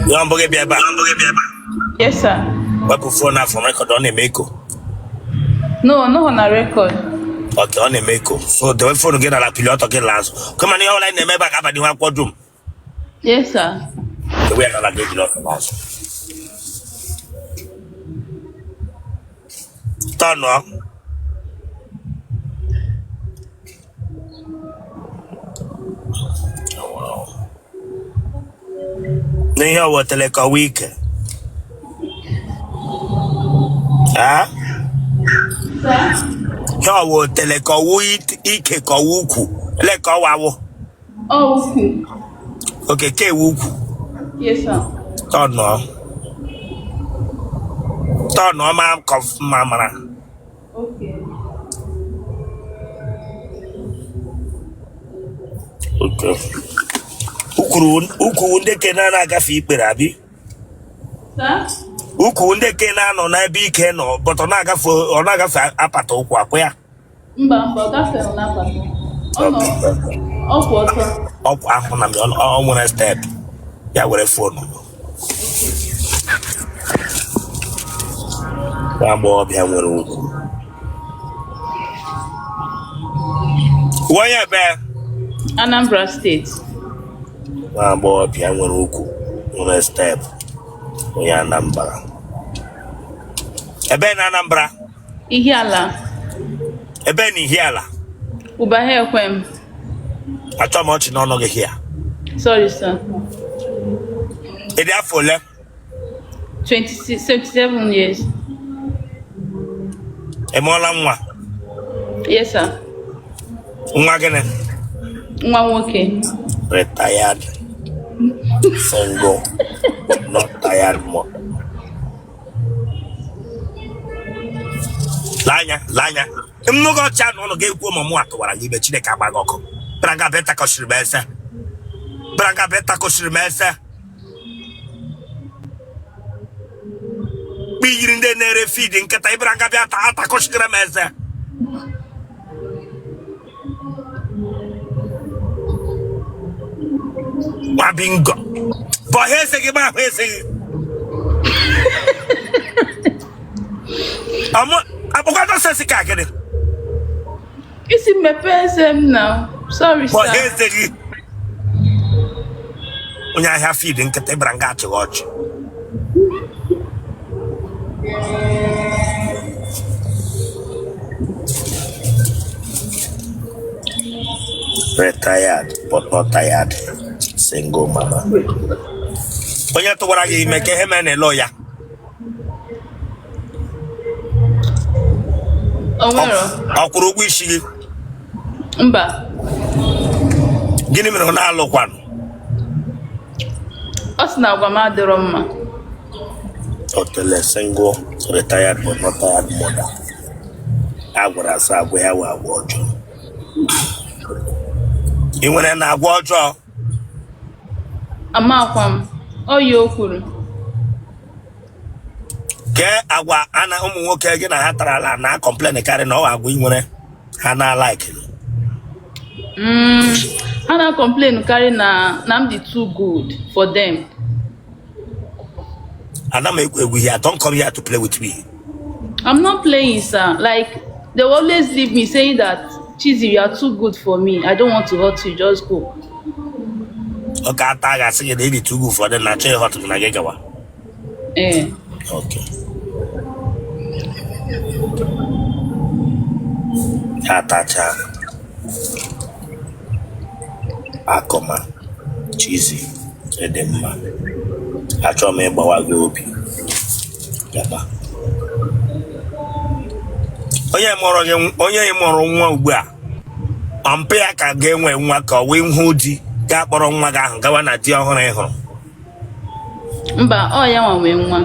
Ya mbụ gị bịa ebe a? Yes, sir. Wepụ phone a from record, ọ na-eme echo. No, ọ nọghọ na record. Okay, ọ na-eme echo, so dewe phone gị n'ala, pili ọtọ gị laa azụ, kama na ihe ọbụla anyị na-eme ebe a ga-aba n'ihu akwụkwọ dum. Yes, sir. Dewe ya n'ala, gị jiri ọtọ laa azụ. Tọnụọ. N'ihe ọ wetara ka ọwa ike. Ah? Ihe ọ wetara ka ọwụ ike ka ọwụ ukwu ele ka ọwa awụ? Ọ ukwu. Okay, ka ewu ukwu. Yes, sir. Tọnụọ, tọnụọ ma ka ma mara. Okay. Okay. Ukwu ndị ke na-agafe ikpere, abi? Sir? Ukwu ndị ke na-anọ n'ebe ike nọ, but ọ na-agafe, ọ na-agafe apata ụkwụ akwụ ya? Mba, mba, ọ gafere n'apata. Ọ nọ ọ kwụ ọtọ. Ọ ahụ na ọ nwere step ya were phone. Nwa agbọghọbịa nwere ukwu. Onye ebe? Anambra State. Nwa agbọghọbịa nwere ukwu nwere step, onye Anambra. Ebe na Anambra? Ihiala. Ebe na Ihiala? Ubaha Ekwem. Achọ m ọchị n'ọnụ gị hia. Sorry, sir. Ị dị afọ ole? 26, 77 years. Ị mụọla nwa? Yes, sir. Nwa gịnị? Nwa nwoke. Retired, single but not tired more. Lee anya, lee anya m n'oge ọcha na ụlọ ga-ekwu ma mụ atụwara gị ime. Chineke agba gị ọkụ. Bịara nga bịa takọchiri m eze. Bịara nga bịa takọchiri m eze. Kpa yiri ndị na-ere feed nkịta. Ị bịara nga bịa atakọchiri m eze. Nwa bingo bọha eze gị, ma ahụ eze gị. Ọmụ akpụkọ nonsense ka gịnị? Ị sị m mepee eze m na. Sorry, bọha sir. Eze gị, onye ahịa feed nkịta. Ị bịara nga achịghị ọchị. Retired but not tired, single mama. Onye tụwara gị ime, ka ihe mere na ịlụ ya? O nwero. Ọ kwụrụ ụgwọ isi gị? Mba. Gịnị mere ọ na-alụkwanụ? Ọ sị na agwa m adịrọ mma. Otele, single, retired but not tired mother. A gwara asa agwa ya wee agwa ọjọọ. Ị nwere na agwa ọjọọ? Amakwa m. Ọ ya o kwuru. Kee agwa a na ụmụ nwoke gị na ha tarala na complain karị na ọ agwa ị nwere ha na-alike? Ha na-complain karị na m dị too good for them. Ana m egwu egwu here. Don't come here to play with me. I'm not playing, sir. Like, they will always leave me saying that, "Chizzy, you are too good for me. I don't want to hurt you. Just go." Ọ ka ata ga-asị gị na ị dị too good for them, na achọghị hurt gị, na gị gawa? Ee. Okay. Atacha akọma. Chizzy, ịdị mma. Achọrọ m ịgbawa gị obi. Gaba. Onye mụrụ gị, onye mụrụ nwa ugbu a, ọ mpe ya ka ga-enwe nwa, ka ọ wee hụ di ga-akpọrọ nwa gị ahụ gawa na di ọhụrụ ị hụrụ? Mba, ọ ya nwa nwee nwa.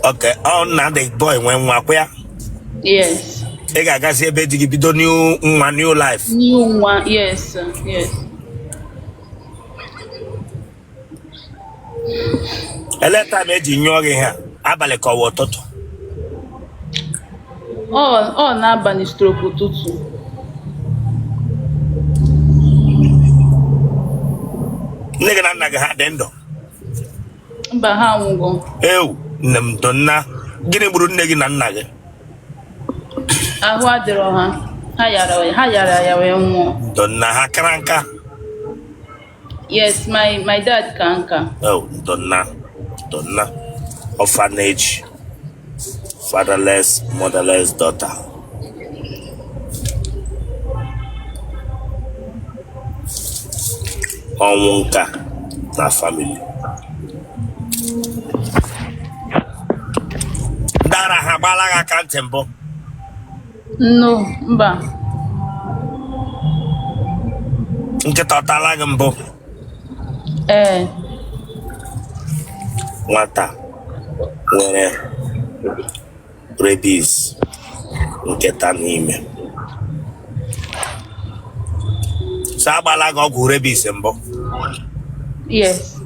Okay, ọ na the boy nwee nwa kwa ya? Yes. Ị ga-agazi ebe di gị bido new nwa, new life? New nwa, yes, sir. Yes. Ele time eji nyụọ gị ihe a, abalị ka ọ wụ ụtụtụ? Ọ n'abalị stroke ụtụtụ. Nne gị na nna gị ha dị ndụ? Mba, ha anwụgo. Ewu, nne m, donna. Gịnị gburu nne gị na nna gị? Ahụ adịrọ ha. Ha yara ya wee nwụọ. Donna, ha kara nka? Yes, my dad ka nka. Ewu, donna, donna. Orphanage, fatherless, motherless daughter. Ọnwụ nka na family. Ndị ara ha agbaala gị aka ntị mbụ? No, mba. Nkịta ọ tala gị mbụ? Ee. Nwata nwere rabies nkịta n'ime. So agbala gị ọgwụ rabies mbụ? Yes.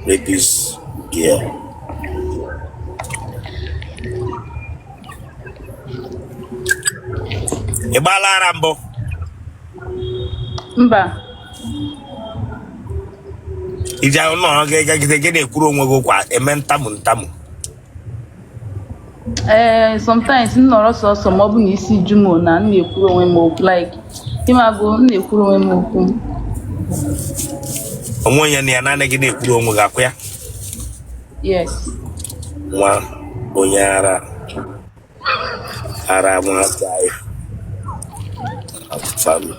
Rabies gear. Ị gbaala ara mbụ? Mba. Iji ahụ nọrọ gị gagide gị na-ekwuru onwe gị okwu eme ntamu ntamu? Ee, sometimes m nọrọ sọsọ, ma ọ bụ na isi ju m, na m na-ekwuru onwe m okwu, like ịmagụ, m na-ekwuru onwe m okwu. Onwe onye na ya, naanị gị na-ekwuru onwe gị akwụ ya? Yes. Nwa onye ara ara nwata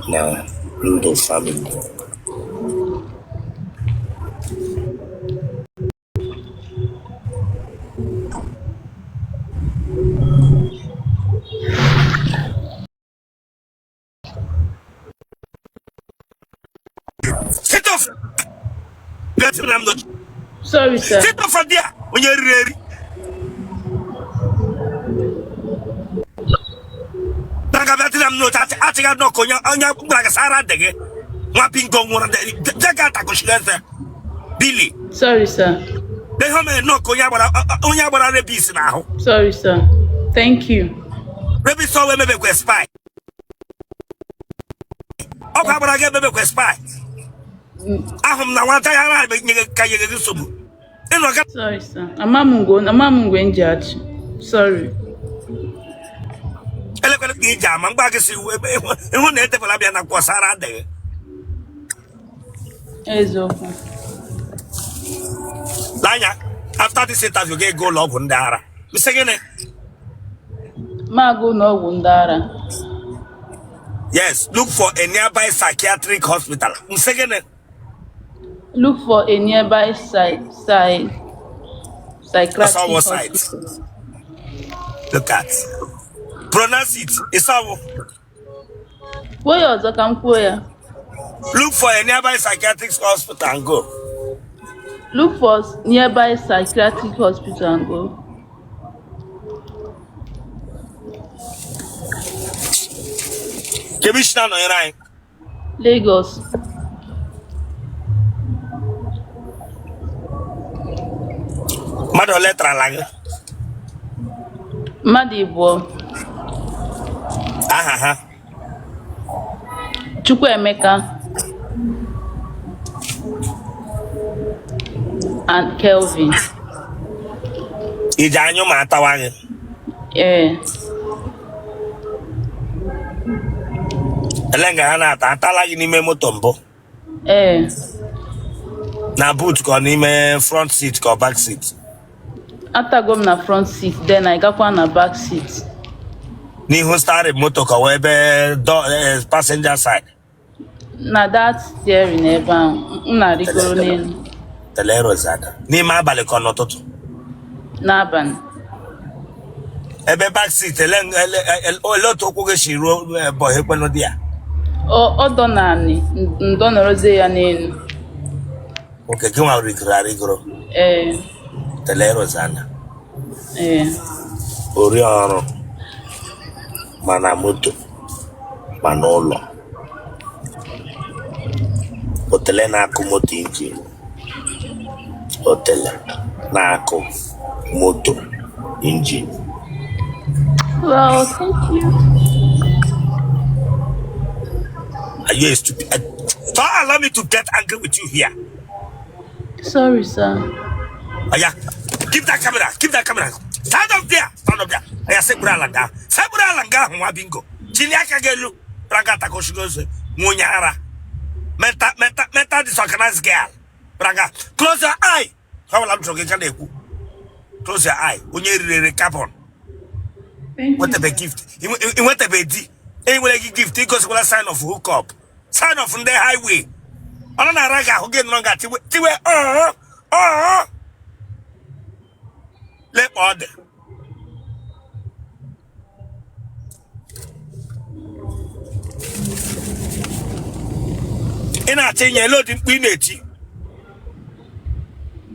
na ndụ family. Sit off. Get him the Sorry, sir. Sit off from there. Onye riri eri. Daga bịa tina m n'otu achịga nnọkọ onye onye gwara gị sara dị gị nwa pingo nwụrụ je ga atakochiri eze Billy. Sorry, sir. Ihe o mere nnọkọ onye agbara rabies n'ahụ. Sorry, sir. Thank you. Rabies ọwa emebekwa spy. Ọgwụ agbara gị emebekwa spy. Ahụ m na nwata ya ara ka nyere gị nsogbu ịnọ ga. Sorry, sir. Ama m mgbe m ji achị. Sorry. Elekwere ka iji ama mgba gị si ịhụ na edebara bịa na kwọsara adịghị. Eziokwu. N'anya, after this interview, gị ego ụlọ ọgwụ ndị ara, nsị gịnị? Ma aga ụlọ ọgwụ ndị ara. Yes, look for a nearby psychiatric hospital. Nsị gịnị? Look for a nearby psychiatric Ọsọwọ site. hospital. Look at, pronounce it, ịsọwụ. Kwuo ya ọzọ ka m kwuo ya. Look for a nearby psychiatric hospital and go. Look for nearby psychiatric hospital and go. Kemishna nọnyere anyị. Lagos. Mmadụ ole tarala gị? Mmadụ ịbụọ. Aha ha? Chukwuemeka and Kelvin. Iji anyụ ma atawa gị? Ee. Ele nga ha na-ata, atala gị n'ime moto mbụ? Ee. Na boot ka ọ n'ime front seat ka ọ back seat? Atago m na front seat, then I gakwa na back seat. N'ihu steering moto ka ọ wee ebe passenger side? Na that steering ebe ahụ m na-arịgoro n'elu. Tele Rosana, n'ime abalị ka ọ n'ụtụtụ? N'abalị. Ebe back seat, ele otu ụkwụ gị si ruo bọhekwenụ dị ya? Ọ dọ naanị ndọ nọrọzie ya n'elu. Oke gị nwa rigoro arigoro? Ee. Tele Rosana. Ee. Ori ọrụ ma na moto ma n'ụlọ, otele na-akụ moto engine, otele na-akụ moto engine. Well, thank you. Are you a stupid? Don't allow me to get angry with you here. Sorry, sir. Oya, keep that camera, keep that camera. Stand up there, stand up there. Oya, sekpuru ala nga ahụ. Sekpuru ala nga ahụ, nwa bingo. Chili aka gị elu. Braga takoshigo ose. Nwunye ara. Mental, mental, mental disorganized girl. Braga, close your eye. Ha wala m chọrọ gị ka na-ekwu. Close your eye. Onye riri ere carbon. Thank you, Nwetebe sir. gift. I nwetebe di. Enwere gị gift. Igosikwala sign of hook up. Sign of ndị highway. Ọ na-ara gị ahụ gị nọrọ nga tiwe tiwe ọọ ọọ lekpa ọ dị. Ị na-achọ inye ele odi mkpu ị na-eti.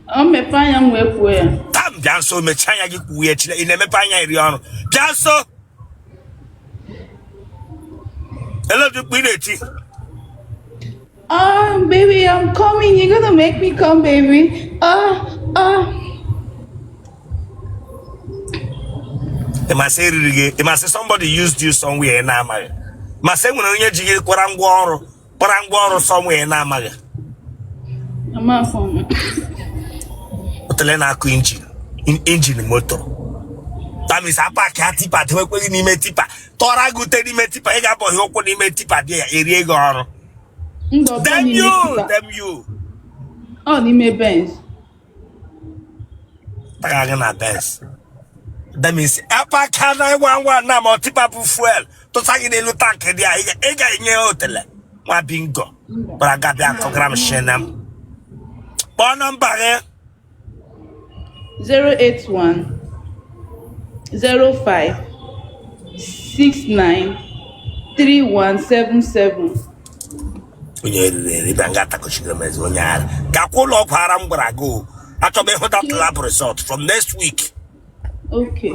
Ọ mepe anya m wee kwuo ya. Taa m bịa nso mechie anya gị kwuo ya chile ị na-emepe anya eri ọrụ bịa nso ele odi mkpu ị na-eti. Ah, baby, I'm coming. You're gonna make me come, baby. Ah, ah. Ị masị eriri gị ị masị somebody used you somewhere ị na-amaghị masị enwere onye ji gị kwara ngwa ọrụ kwara ngwa ọrụ somewhere ị na-amaghị. Amafọ m. Otele na-akụ engine engine moto that means apaki ha tipper dewekwe gị n'ime tipper tọra gị ute n'ime tipper ị ga-abọghị ụkwụ n'ime tipper dị ya erie gị ọrụ. Mba, ọ bụghị Damn n'ime you, tipper. damn you. Ọ n'ime Benz. Taga gị na Benz. That means apaka 911 na ma tipper bụ fuel tụsa gị n'elu tank dị a ị ga-enye otele nwa bingo gbara gabịa akọgara m shena m kpọọ nọmba gị. 081 05 69 3177. Onye riri eri bịa nga atakọchiri m eze onye ara gakwa ụlọ ọgwụ ara m gwara gị o achọrọ m ịhụ that lab result from next week. Okay.